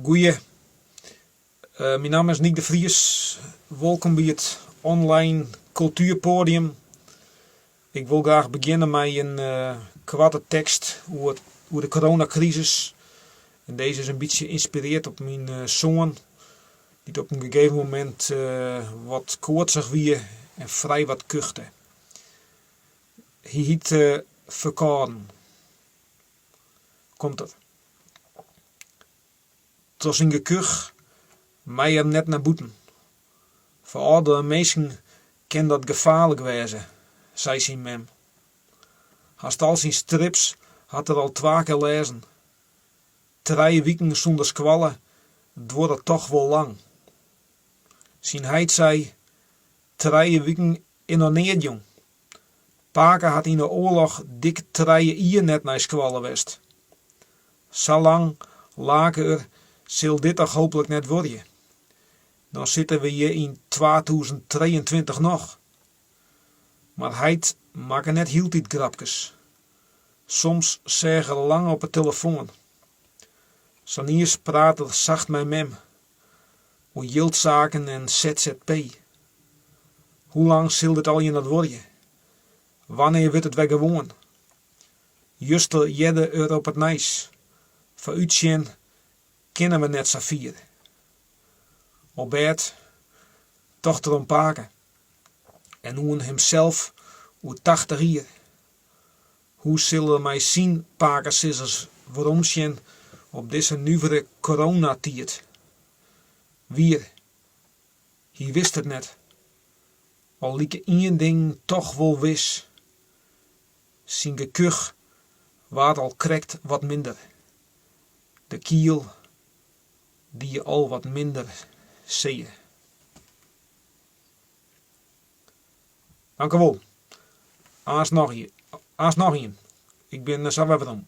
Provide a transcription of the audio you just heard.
Goeie, myn namme is Nyk de Vries. Wolkom by it online kultuerpoadium. Ik wol graach begjinne mei in koarte tekst oer de coronakrisis. En dizze is in bytsje ynspirearre op myn soan, dy't op in gegeven momint wat koartsich wie en frij wat kuchte. Hy hiet Ferkâlden. Komt er. Troch syn gekuch mei er net nei bûten. Foar âldere minsken kin dat gefaarlik wêze, sei syn mem. Hast al syn strips hat er al twa kear lêzen. Trije wiken sûnder skoalle duorret toch wol lang. Syn heit sei, Trije wiken is noch neat, jong. Pake hat yn 'e oarloch dik trije jier net nei skoalle west. Sa lang, lake er, sil dit toch hooplik net duorje. Dan sitte we hjir yn 2023 noch. Mar heit makke net hieltyd grapkes. Soms seach er lang op 'e telefoan. Saniis prate er sacht mei mem. Oer jildsaken en ZZP. Hoe lang sil dit allegear noch duorje? Wannear wurdt it wer gewoan? Juster hearde er op it nijs, foarútsjen kinne we net sa fier. Op bêd tocht er oan pake en oan himsels oer tachtich jier. Hoe sil er mei syn pakesizzers weromsjen op dizze nuvere coronatiid? Wier, hy wist it net. Al like ien ding toch wol wis, syn gekuch waard al krekt wat minder. De kiel die al wat minder sear. Dankewol. Aanst noch ien. Ik bin sa wer werom.